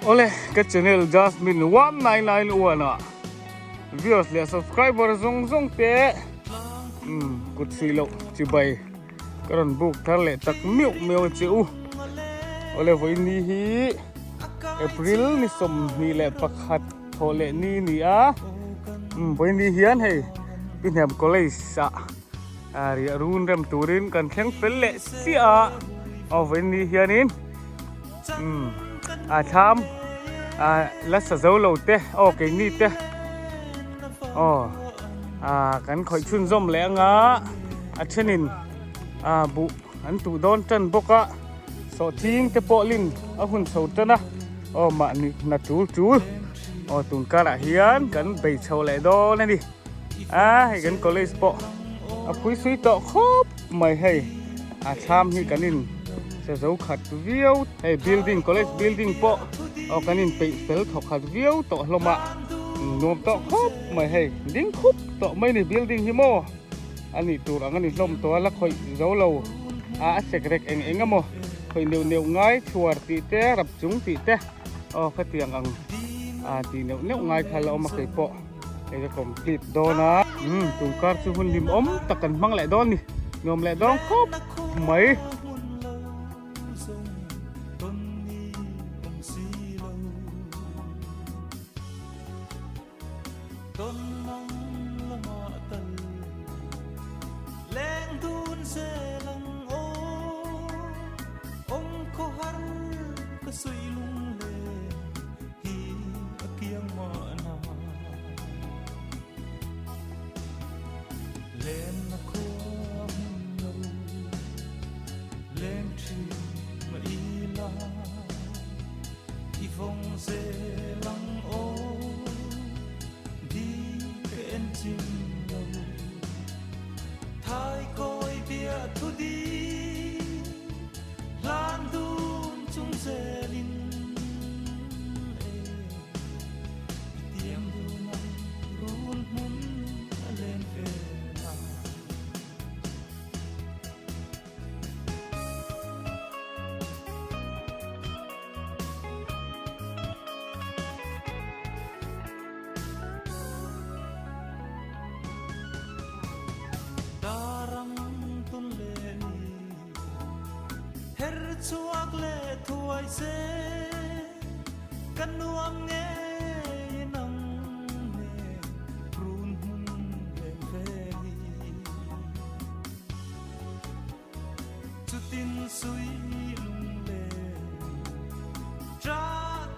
Awle ka channel Jasmine 1991 ah viewers leh subscriber zawng zawng te umm kut suih loh chibai ka rawn buk thar leh tak meuh meuh a che u. Awle vawiin hi April ni 21 thawh leh ni a ni a umm vawiin hian hei Pihnem College ah riah run rem turin kan thleng fel leh chiah a aw vawiin ni hianin umm a thlam a la sa zo lo te aw keini te aw a kan khawih chhunzawm leh anga a thenin a buh an tuh dawn tan bawk a sawhthing te pawh lin a hun chho tan a aw mahni hna tul tul aw tun karah hian kan bei chho leh dawn a ni. A hei kan college pawh a phui sui tawh khawp mai hei a thlam hi kan in sa zo khat viau hei building college building pawh aw kan in peih fel thawk khat viau tawh hlawm a nuam tawh khawp mai hei ding khup tawh mai ni building hi maw a nih tur ang a ni hlawm tawh a la khawih zo lo a a sek rek eng eng emaw khawih neuh neuh ngai chhuar tih te rap chung tih te aw khatiang ang a tih neuh neuh ngai kha la awm a keipawh. Hei ka complete dawn a umm tun kar chu hun hlim awm tak kan hmang leh dawn ni nuam leh dawn khawp mai. Her chhuak leh thuai se kan nuam ngei nang ne run hmun len ve hi chutin sui lung le tra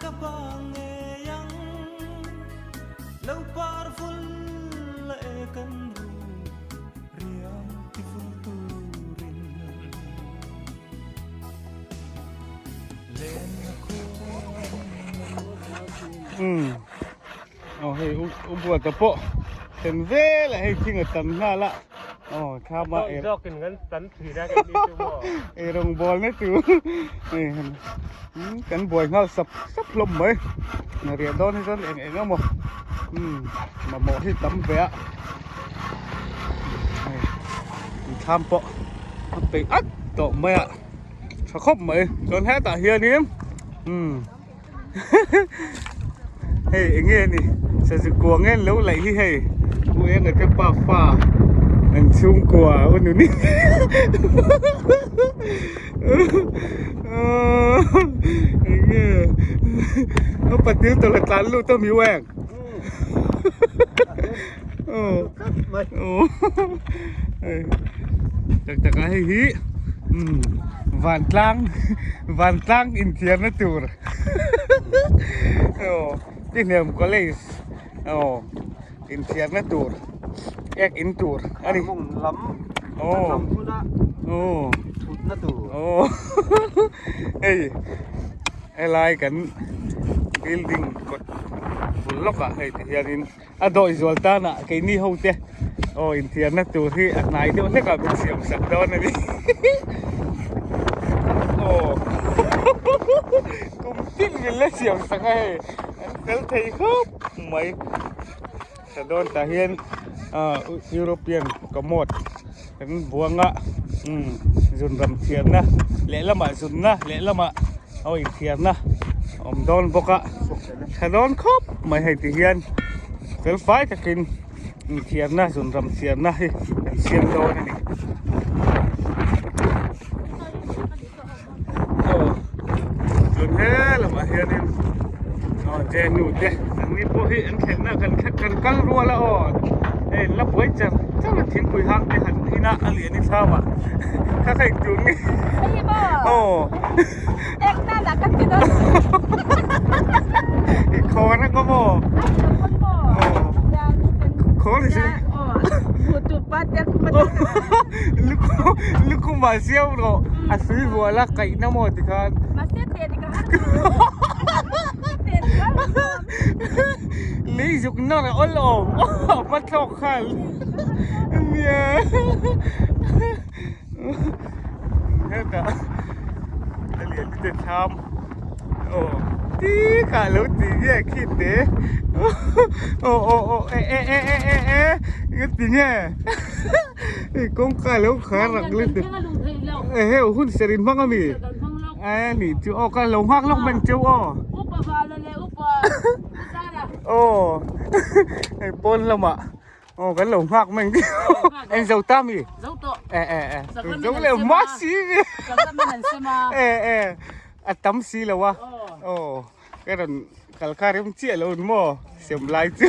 ka bang ngei ang lo par vul la e kan ru riang ti vul turin Umm aw hei u u buat a pawh then vel a hei thing a tam nghal a aw thlam a Zawk zawkin kan tam thin a kan ni chu maw. Ei rawngbawl na tur hei kan buai nghal sap sap hlawm mai riah dawn hi chuan eng eng emaw umm mamawh hi tam ve a hei thlam pawh a peih at tawh mai a. Tha khawp mai chuan hetah hianin umm hei eng nge ni sazu kuang nge an lo laih hi hei u eng ate pa fa an chhungkua u nuni eng nge a patil tawlh a tlan lut a mi u eng Tak tak a hei hi vantlang vantlang inthiarna tur aw Tihnem college aw inthiarna tur ek in tur a ni aw aw aw hei helai kan building kawt bul lawkah hei ti hianin a dawih zual tanah keini ho te aw inthiarna tur hi a hnai deuh hlek a min siam sak dawn a ni aw kum tin min la siam sak a hei an fel thei khawp mai tha dawn tah hian ah European commode kan buang a umm zun ram thiarna lehlamah zunna lehlamah aw inthiarna. Awm dawn bawk a tha dawn khawp mai hei ti hian fel fai takin inthiarna zunram thiarna hi an siam dawn a ni. Aw chuan he lamah hianin aw jenu te an ni pawh hi an thlenna kan kan kal rual a aw hei an la buai char char a thingpui hang te han in a a lian i thlam ah kha kha engtur nge aw. Khawr a maw? Khawr hi Lukhum ah siam rawh a sui vual a kaih na maw tikhan. Lei zuk nawr a awl awm a hma thlawk khan nia. Hetah a lian te thlam aw tik ah lo ti nge khi te aw aw aw e e e e e e nge ti nge hei kawngka lo khar rak le te e heu hun ser in hmang ami e ni chu aw ka lo nghak lawk beng cheu aw aw hei pawn lamah. Aw kan lo nghak mai ang eng zo ta mi Zo tawh. E e e Zaklamin zo an leh sem ma a. si mi Zaklamin an sem a. E e a tam si lo a. Aw. Aw ka rawn kal kha rem chiah lo maw sem lai chu.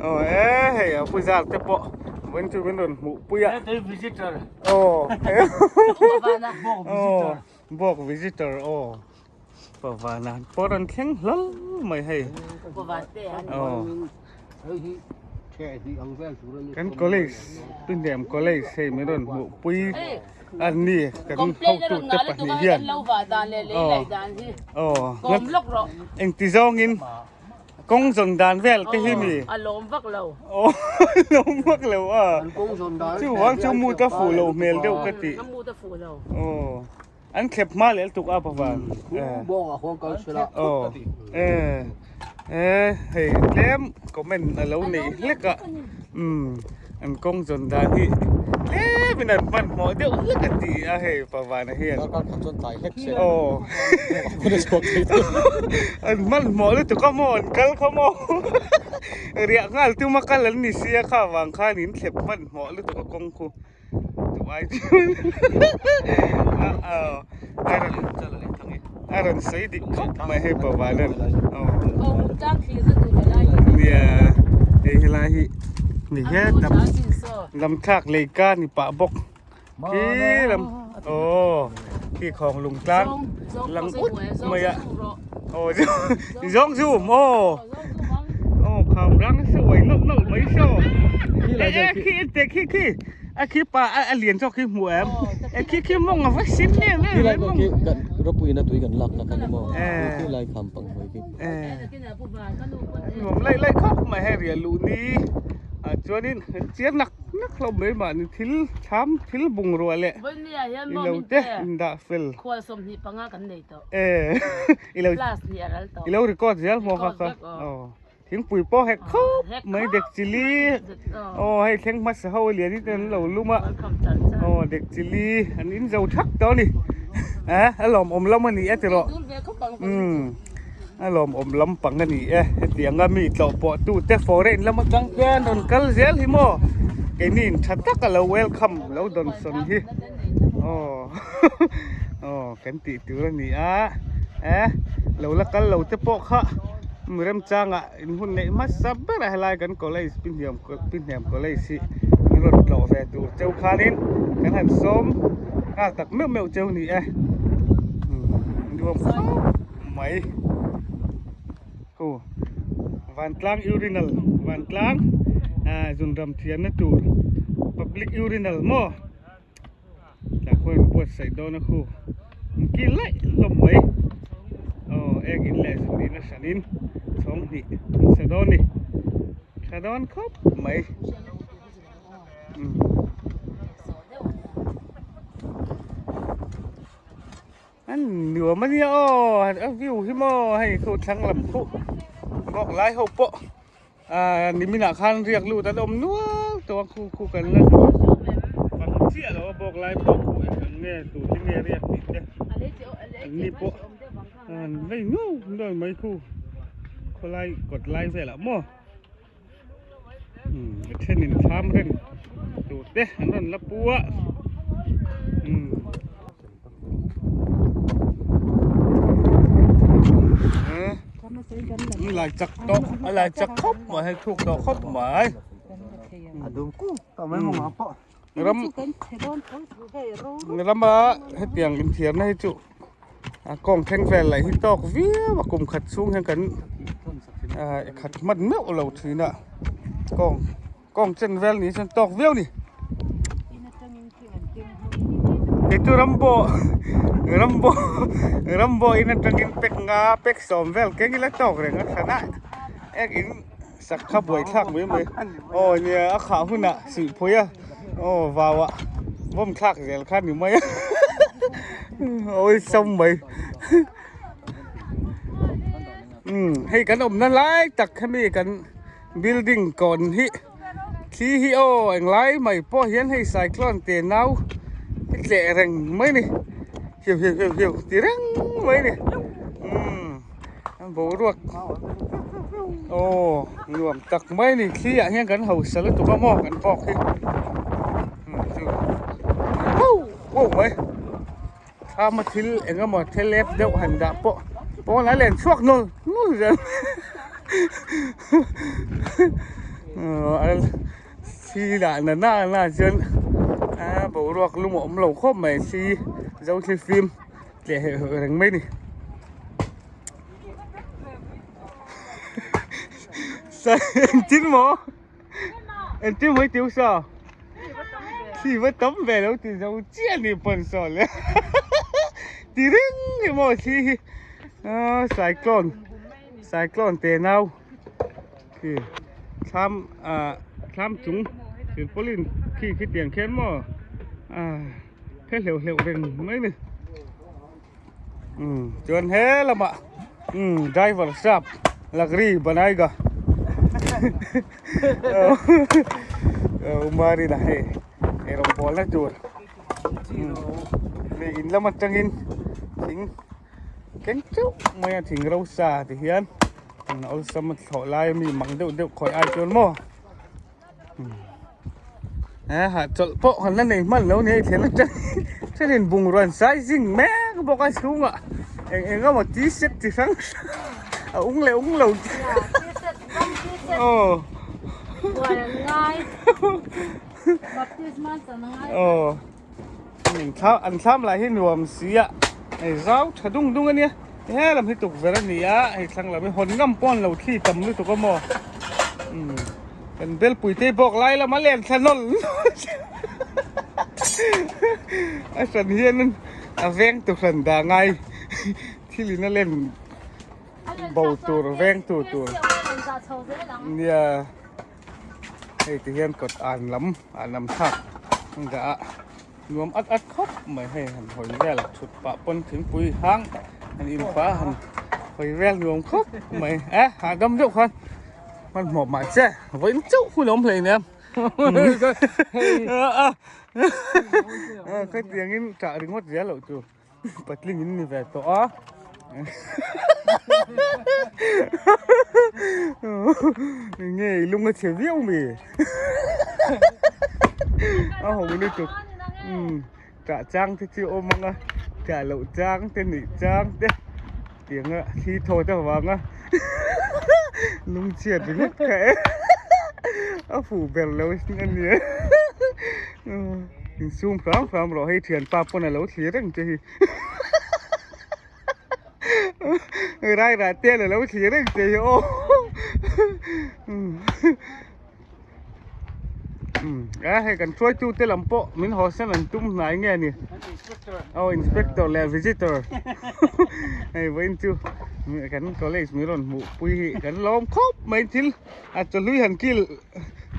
Aw e hei a pu zar te pawh vawiin chu min rawn hmuh pui a. He visitor. Aw. Upa vana. Bawk visitor. Aw bawk visitor aw. Pavana pawh rawn thleng hlal mai hei. Aw. Kan college Tundem college hei min rawn hmuh pui a ni kan hotu te pahnih hian. Aw. Aw. Engti zawngin kawng zawn dan vel te hi mi. A lawm vak lo. Aw lawm vak lo a. Chuvang chu mut a fuh loh hmel deuh ka ti. A mut a fuh lo. Aw. An thlep hma leh lutuk a pavan. Bawng ah khuan kal sela. Aw. E e hei tlem comment a lo nei hlek a. Umm an kawng zawn dan hi tlem in an hmanhmawh deuh hlek a ti a hei pavan a hian. Darkar khat chuan tlai hlek se. Aw. Hun a chhuak thei tawh. An hmanhmawh lutuk a maw an kal kha maw. Riah nghal tuma kal an ni sia kha vang khan in thlep hmanhmawh lutuk a kawng khu. A rawn sawi dik khawp mai hei pavanan nia hei helai hi ni hian lam lam thlak lei ka ni pah bawk khi lam aw khi khawng lung tlang lang ut mai a aw zawng zum aw aw kham rang se uai nawlh nawlh mai saw e e khi te khi khi a khi pa a lian zawk khi hmu em e khi khi mawng a va sin em em Khi lai khi kan ropui na tui kan lak na kha ni maw khi lai kham pang hnuai khi nuam laih laih khawp mai hei riah luh ni ah chuanin chiar nak nak hlawm mai mahni thil thlam thil bungrua leh ilo te indah fel e ilo ilo record zel maw kha kha aw Thingpui pawh hek khawp mai dek chili aw hei thleng hmasa ho lian in an lo lum a aw dek chili an in zo thak tawh a ni eh a lawmawm lam a ni e tiraw umm a lawmawm lam pang a ni e hetiang a mi tlawh pawh tu te foreign lam atang te an rawn kal zel hi maw keini in tha tak a lo welcome lo dawnsawn hi aw aw kan tih tur a ni a eh lo la kal lo te pawh kha mi remchangah in hun neih hmasa ber a helai kan college pi hniam pi hniam college hi an rawn tlawh ve tur cheu khanin kan han sawm nghal tak meuh meuh cheu ni e nuam khawp mai khu vantlang urinal vantlang ah zunram thiamna tur public urinal maw. Tah khuan an buatsaih dawn a khu an kil laih hlawm mai aw ek in leh zun in a hran in chhawng hnih an sa dawn a ni tha dawn khawp mai an nuam a nia aw a view hi maw hei khu thlang lam khu bawk lai ho pawh. Ahh niminah khan riak lut an awm nual tawh a khu khu kan la fang chiah lo a bawk lai pawh khu eng ang nge tur te nge riak tih te an ni pawh An vei nuau nuau mai khu khawlai kawt lai velah maw umm a thenin thlam rem tur te an rawn la pu a umm. Lai chak tawh a lai chak khawp mai hei thuk tawh khawp mai. Ram rama hetiang inthiarna hi chu a kawng thleng vel lah hi tawk viau a kum khat chhung hian kan ah khat hman meuh lo thin a kawng kawng chen vel ni chuan tawk viau a ni keichu rambo rambo rambo in atangin pack nga pack sawm vel keng ila tawk reng a thlan a ek in. Sak kha buai thlak mai mai aw nia a khah hunah suih phui a aw vau ah vawm thlak zel kha ni mai a awlsam mai umm hei kan awmna lai tak hemi kan building kawn hi thli hi aw englai mai pawh hian hei cyclone te nau hi tleh reng mai a ni hiu hiu hiu hiu ti reng mai a ni umm. Boruak aw nuam tak mai a ni thli ah hian kan hausa lutuk a maw kan bawk hi chu wow wow mai thlam a thil eng emaw thil lep deuh han dah pawh pawn a len chhuak nawl nawl zel thli lah na na na chuan a boruak lum a awm lo khawp mai thli zo thli fim. Tleh heh heh reng mai ni. Sa engtin maw? Engtin maw i tiu sa? Thli va tam ve lo ti zo chiah ni pawn saw le. Ti reng hi maw thli hi. Ah cyclone cyclone te nau. Khi thlam ah thlam chung silpaulin khi khi tiang khian maw? Ah. He hleuh hleuh reng mai ni umm chuan he lamah umm driver sap lakri banaiga umarina hei eirawng bawlna tur umm in lam atangin thing keng teuh mai a thing rosa ti hian awlsam a thlawh lai ami mang deuh deuh khawih ai chuan maw. He hah chawlh pawh kan la nei hman lo ni hei thlen atang thenin bungrua an sai zing mek bawk a chhungah eng eng emaw t-shirt chi hrang hrang a ung leh ung lo aw aw an thlam lah hi nuam si a hei zau tha dung dung a nia he lam hi tukverh a ni a hei thlang lam hi hawn ngam pawh an lo thli tam lutuk a maw umm kan belpui te bawk lai lama len thla nawl a hran hian a veng tu hran dah ngai thil in a len bo tur veng tu tur nia. Hei ti hian kawt an lam an lam thlak ang dah a nuam at at khawp mai hei han hawi vel thut pah pawn thingpui hang han in pah han hawi vel nuam khawp mai eh hahdam deuh khan hmanhmawh mah che vawiin chauh hun a awm hlei nen khatiangin ṭah ringawt zel loh tur. Patling in ni ve tawh a nge i lung a chhe viau mi a ho lutuk umm tah chang te chu awm ang a tah loh chang te nih chang te tiang a thli thaw te vang a lung chhiat ringawt kha e a fuh ber lo a nia. Insum hram hram rawh hei thianpa pawn a lo thlir reng che hi rai rah te a lo thlir reng che hi aw a hei kan hruaitu te lam pawh min haw san an tum hnai nge ni aw inspector leh visitor hei vawiin chu kan college min rawn hmuh pui hi kan lawm khawp mai thil a chawhlui han kil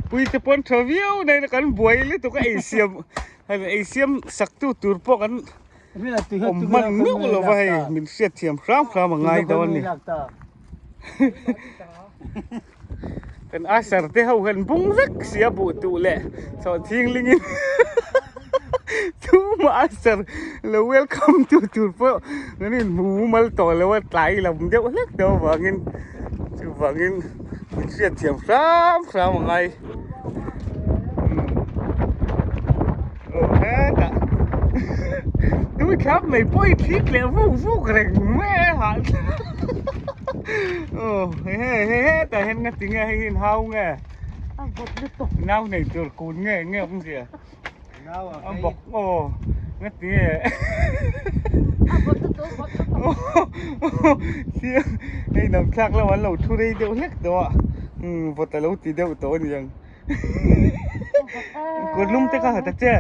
pui te pawn tha viau na in kan buai lutuk a ei siam han ei siam sak tu tur pawh kan awm hman meuh lo va hei min hriat thiam hram hram a ngai dawn a ni kan usher te ho hian bung vek sia buh tuh leh chawh thing ling in. Tumah answer lo welcome tu tur pawh kan inhmu mumal tawh lo a tlai lam deuh hlek deuh avangin chuvangin min hriatthiam hram hram a ngai aw hetah tui thlap mai pawh i thlik leh vuk vuk reng mai a hah aw he he hetah hian nga tinge hei hi in hau nge. A vawt lutuk. Nau nei tur kun nge nge awm zia. Nau a A bawk aw nga ti nge. A vawt lutuk vawt lutuk. Chiang hei nam thlak lo an lo thu rei deuh hlek tawh a umm vawt a lo ti deuh tawh a niang. Kut lum te kha ha ta che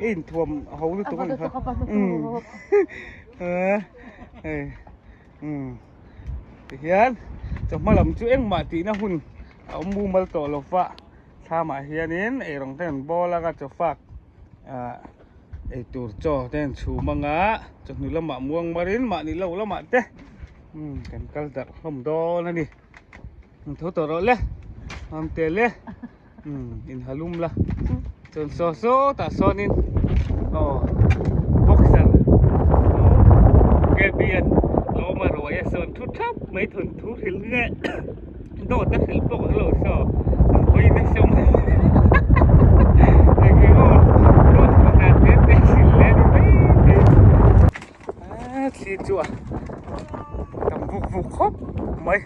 i inthuam a ho lutuk a ni kha. Umm hei umm tihian chawhma lam chu engmah tihna hun a awm mumal tawh lo va thlamah hianin eirawng te an bawl anga chawfak ah eitur chaw te an chhum anga chawhnu lamah muang marin mahni lo lamah te umm kan kal darh hlawm dawn a ni tho tawh rawh le mam te le umm inhalum la chuan saw sawtah sawnin aw boxer aw kbian lawma ruai a sawn thu thap mai thun thu hrilh nge. Dawt a hrilh pawh ka lo saw an hawi nasa mai eng emaw dawt pakhat te te hrilh leh ni mai thei a thli chu a tam vuk vuk khawp mai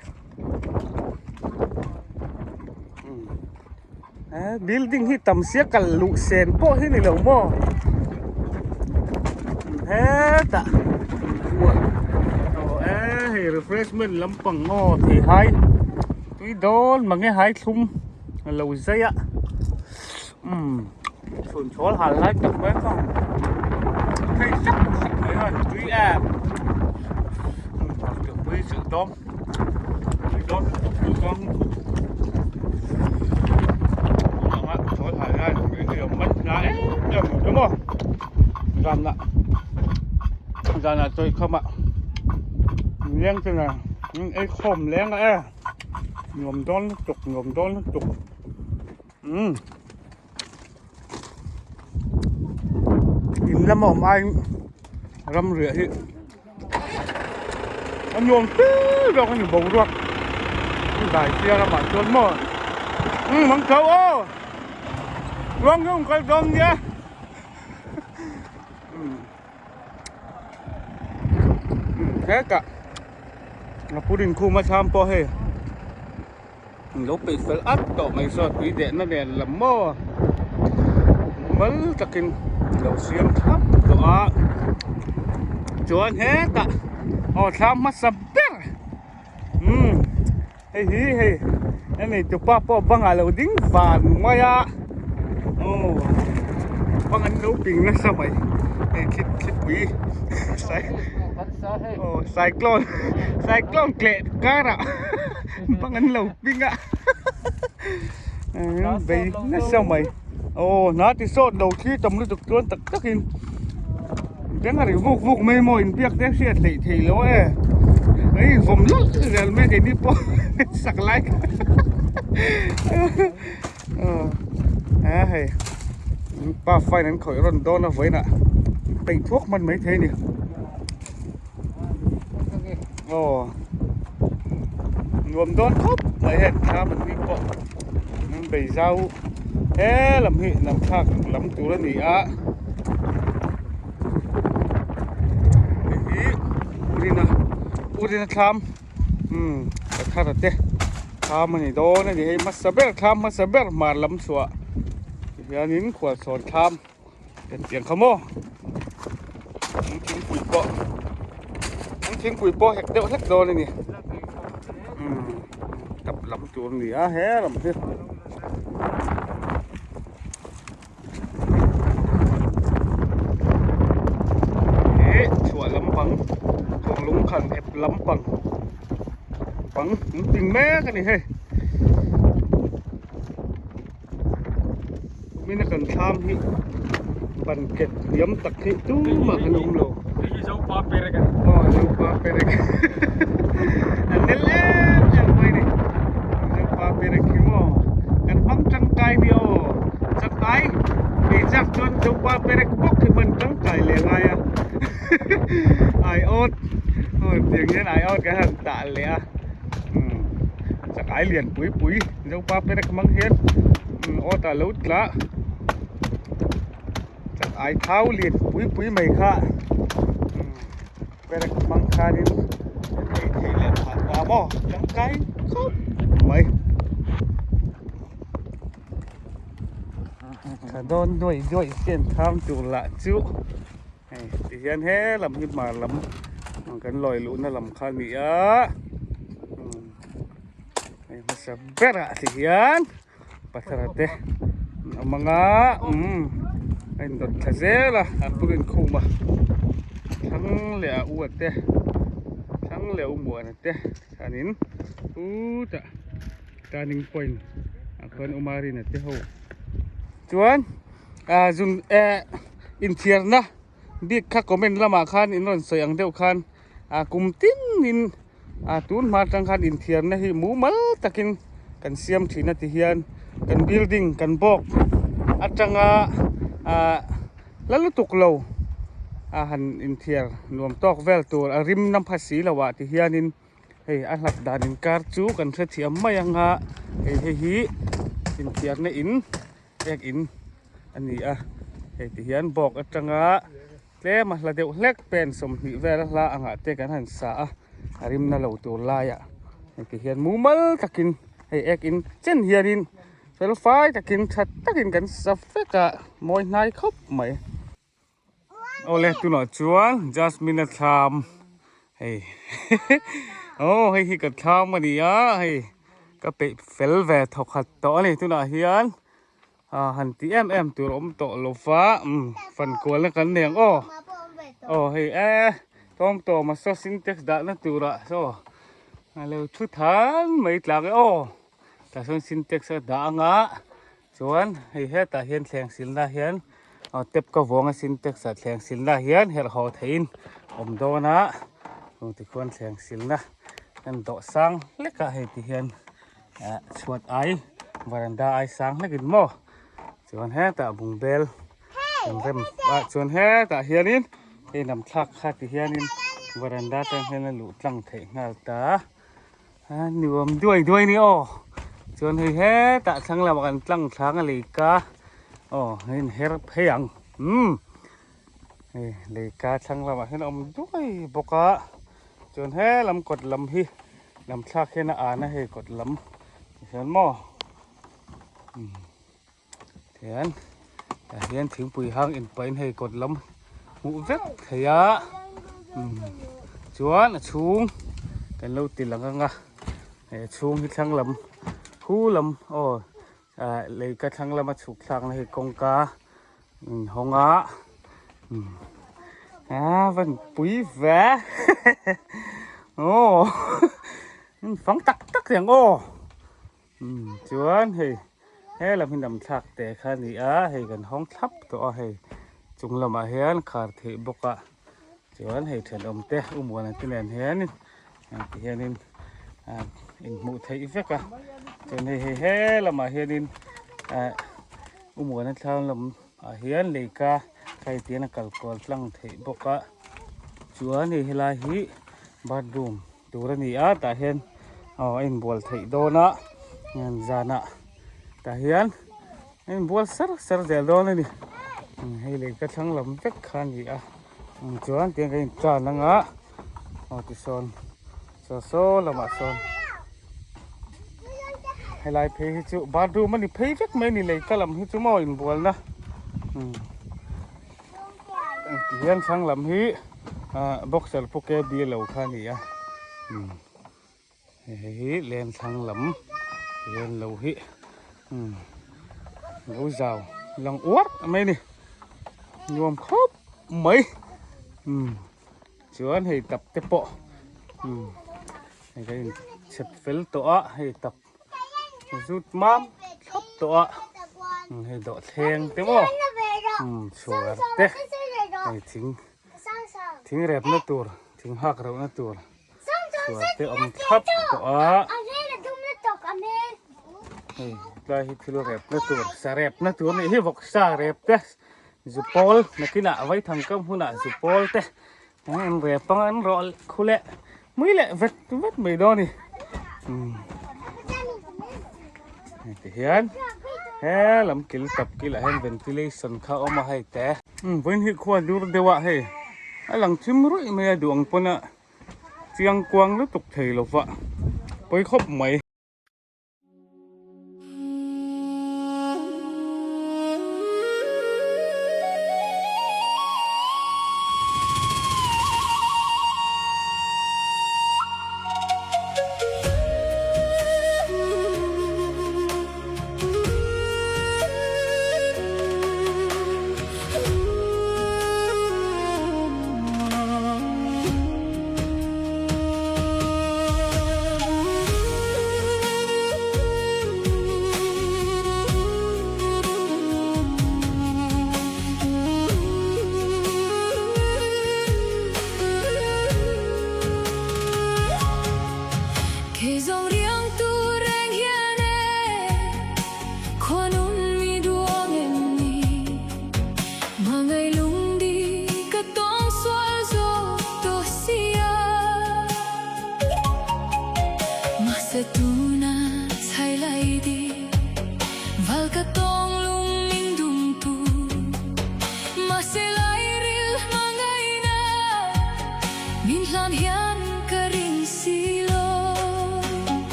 building hi tam sia kal luh sen pawh hi ni lo maw hetah aw e hei refreshment lampang aw thei hai tui dawn mange hai thlum a lo zai a umm chhun chhawl hal lai tak mai kha thei sak sak mai a tui em pui chilh dawm. Zanah chawi khawmah leng chu nge ei khawm leng a e nuam dawn lutuk nuam dawn lutuk umm in lama awm aiin ramriah hi. A nuam fe zawk a ni boruak dai sia ramah chuan maw umm an chho aw ruang hi an kal dawn nia umm hetah a pu rinkhum a chham pawh hei an lo peih fel at tawh mai saw tui dehna nen lam maw mal takin lo siam thlap tawh a chuan hetah aw thlam hmasa ber umm hei hi hei a neitupa pawh bangah lo ding van mai a aw bang an lo ping nasa mai hei thli thlipui aw cyclone cyclone kleh karah. Bang an lo ping a bei nasa mai aw hna ti sawt lo thli tam lutuk chuan tak tak in beng a ri vuk vuk mai maw inbiak te hriat hleih theih loh e hei vawm lawlh zel mai keini pawh sak lai kha a hei pa fine an khawih rawn dawn a vawiinah peih thuak hman mai thei a ni. Aw nuam dawn khawp mai heng thlam an ni pawh an bei zau he lam hi lam thlak lam tur a ni a hei hi urina urina thlam umm pathara te thlam a ni dawn a ni hei hmasa ber thlam hmasa ber hmar lam chhuah tihianin khualchhawn thlam. Kan tiang kha maw an thingpui pawh an thingpui pawh hek deuh hlek dawn a ni umm tap lam tur a ni a he lam hi he chhuah lampang kawng lungkhan ep lampang bang an ping mek a ni hei. Mina kan thlam hi ban ket hniam tak hi tumah kan awm lo. Hei hi Zopa perek a ni. Aw Zopa perek. An nel em em mai ni. Zopa perek hi maw kan hmang tangkai ni aw. Chak ai ei chak chuan Zopa perek bawk hi hman. Ai awt aw tiang hian ai awt kan han tah leh a umm chakai lian pui pui zopa perek hmang hian umm awt ah lo tla chakai thau lian pui pui mai kha umm perek hmang khanin kan ei theih leh phah ta maw tangkai khawp mai. Tha dawn duai duai hian tham tur lah chu hei ti hian he lam hi hmar lam kan lawi luhna lam kha a ni a hei hmasa berah ti hian pathar te an awm ang a umm a indawt thla zel a an pur inkhum a thlang leh a u a te thlang leh a u muana te chuanin chutah. Turning point ah khuan Umarina te ho chuan ah zun eh inthiarna bik kha comment lamah khan in rawn sawi ang deuh khan ah kum tin in ah tun hma atang khan inthiarna hi mumal takin kan siam thin a ti hian kan building kan bawk atanga ah la lutuk lo a han inthiar nuam tawk vel tur a rim na pha si lo ah ti hianin. Hei a hlat dan inkar chu kan hrethiam mai ang a, hei hei hi inthiarna in ek in a ni a, hei ti hian bawk atanga tlem a hla deuh hlek pen 20 vel a hla angah te kan han sa a, a rimna lo tur laiah hei ti hian mumal takin hei ek in chen hianin fel fai takin tha takin kan sa vek a mawi hnai khawp mai. Awle tunah chuan Jasmine a thlam hei aw hei hi ka thlam a ni a hei ka peih fel ve thawkhat tawh a ni tunah hian ah han ti em em tur a awm tawh lo va umm fan kualna kan nei ang aw aw hei e tawm tawm a saw sintex dahna turah saw a lo thu than mai tlak e aw tah sawn sintex a dah anga. Chuan hei hetah hian thleng silna hian aw tap ka vawng a sintex ah thleng silna hian herh haw theihin awm dawn a chung tikhuan thleng silna kan dawh sang hlek a hei ti hian ah chhuat ai varanda ai sang hlek in maw chuan hetah bungbel kan rem ah chuan hetah hianin hei lam thlak kha ti hianin varanda atang hian a luh tlang theih nghal ta. A nuam duai duai ni aw chuan hei hetah thlang lamah kan tlang thlâng a leika aw hei in her phei ang umm hei leika thlang lamah hian a awm duai bawk a chuan he lam kawt lam hi lam thlak hian a an a hei kawt lam tihian maw umm tihian tah hian thingpui hang inpahin hei kawt lam hmuh vek thei a umm chuan a chhung kan lo ti lang ang a he chhung hi thlang lam khu lam aw ah lei ka thlang lama chhuk thlak na hei kawngka in hawng a umm a van pui ve aw fang tak tak reng aw. Umm chuan hei he lam hi lam thlak te kha a ni a hei kan hawng thlap tawh a hei chung lamah hian khar theih bawk a chuan hei thenawm te u muana te nen hianin ti hianin ah inhmuh theih vek a chuan hei hei he lamah hianin ah u muana thlam lam ah hian leika hei tihian a kal kual tlang theih bawk a chuan hei helai hi bathroom. Tur a ni a tah hian aw a inbual theih dawn a zanah tah hian a inbual ser ser zel dawn a ni hei lei ka thlang lam vek kha a ni a chuan tiang kan intan ang a aw tisawn saw saw lamah sawn helai phei hi chu bathroom a ni phei vek mai a ni lei ka lam hi chu maw inbualna Ti hian thlang lam hi ah boxer pu ke bi lo kha a ni a umm hei hi len thlang lam len lo hi umm lo zau lang uar mai a ni nuam khawp mai umm chuan hei tap te pawh umm hei ka in chhep fel tawh a hei tap. Zut mam thlap tawh a hei dawh thleng te maw chhuar te hei thing thing rep na tur thing hak reuh na tur chhuar te awm thlap tawh a hei tlai hi thil rep na tur sa rep na tur nih hi vawksa rep te zu pawl nakinah vaithang kam hunah zu pawl te. An rep anga an rawh khu leh mui leh vet vet mai dawn a ni. Hei ti hian he lam kil tap kilah hian ventilation kha a awm a hei te. Vawiin hi khua dur deuh a hei a lang thim ruih mai a duh ang pawn a chiang kuang lutuk thei lo va pawi khawp mai.